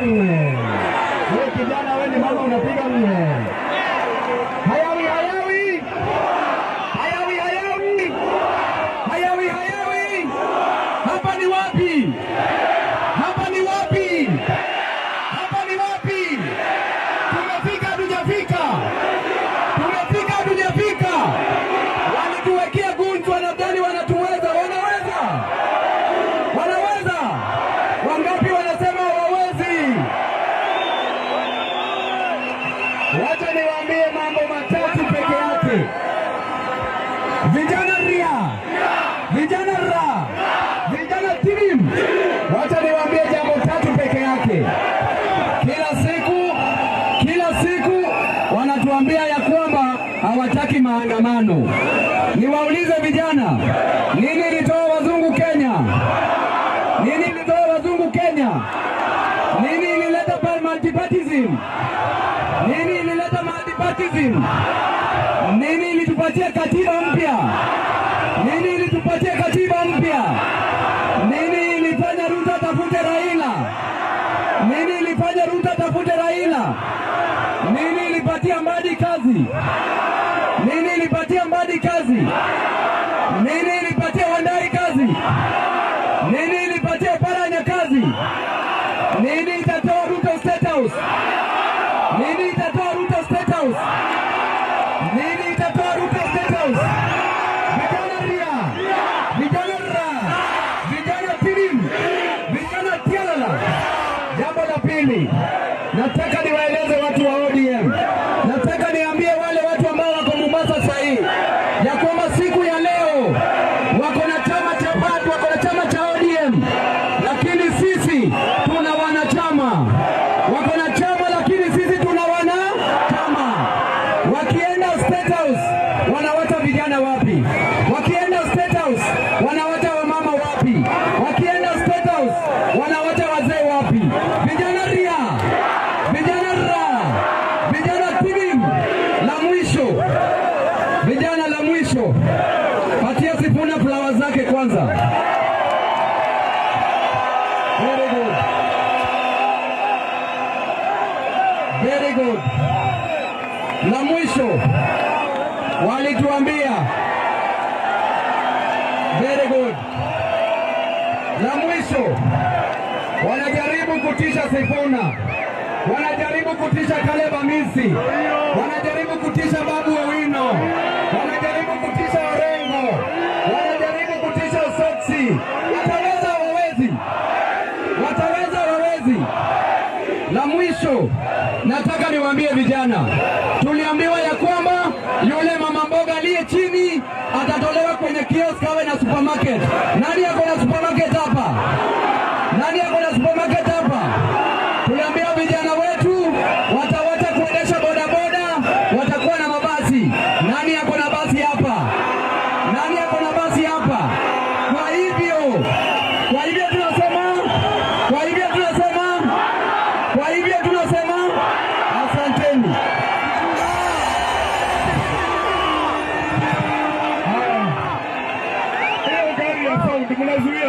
Mwe. Wewe kijana, wewe ni mama, unapiga mwe. Hayawi, hayawi. Hayawi, hayawi. Hayawi, hayawi. Hapa ni wapi? Hapa ni wapi? Hapa ni wapi? Tumefika, hatujafika? Tumefika, hatujafika? Walituwekea gunzu, wanadhani wanatuweza. Wanaweza? Wanaweza? Wangapi wanasema hawawezi? Wacha niwaambie mambo matatu peke yake. Vijana ria, vijana ra, vijana tirim. Wacha niwaambie jambo tatu peke yake. Kila siku wanatuambia ya kwamba hawataki maandamano. Niwaulize vijana, nini ilitoa wazungu Kenya? Nini ilitoa wazungu Kenya? Nini ilileta multipartyism? Nini ilileta multipartyism? Nini ilitupatia katiba mpya? Nini ilitupatia katiba mpya? Nini ilifanya Ruto atafute Raila? Nini ilifanya Ruto atafute Raila? Nini ilipatia Mbadi kazi? Nini ilipatia Mbadi kazi? Nini ilipatia Wandayi kazi? Nini ilipatia Oparanya kazi? Nini itatoa Ruto State House? Nini itatoa Ruto State House? Nini itatoa Ruto State House? Vijana ria, vijana ra, vijana tirim, vijana tialala. Jambo la pili, nataka niwaeleze watu wa ODM, nataka niambie wale watu ambao wako Mombasa sasa hii ya kwamba siku ya leo wako na chama cha watu, wako na chama cha ODM, lakini sisi tuna wanachama. Wako na chama, lakini sisi tuna wanachama. Wakienda State House wanawacha vijana wapi? Wakienda State House wanawacha wamama wapi? Wakienda State House wanawacha wazee wapi? Vijana ria, vijana ra, vijana tirim. La mwisho, vijana, la mwisho, patia Sifuna flower zake kwanza. Very good. Very good. La mwisho walituambia, very good. La mwisho wanajaribu kutisha Sifuna, wanajaribu kutisha Caleb Amisi, wanajaribu kutisha Babu Owino, wanajaribu kutisha Orengo, wanajaribu kutisha Soksi. Wataweza? Hawawezi? Wataweza? Hawawezi? La mwisho nataka niwaambie vijana, tuliambiwa ya kwamba yule mama mboga aliye chini atatolewa kwenye kiosk awe na supermarket. Nani ako na supermarket hapa? Nani ako na supermarket hapa? Tuliambia vijana wetu watawacha kuendesha bodaboda, watakuwa na mabasi. Nani ako na basi hapa? Nani ako na basi hapa? Kwa hivyo tunasema, kwa hivyo tunasema, kwa hivyo tunasema asanteni. Hiyo gari ya sound mnazuia.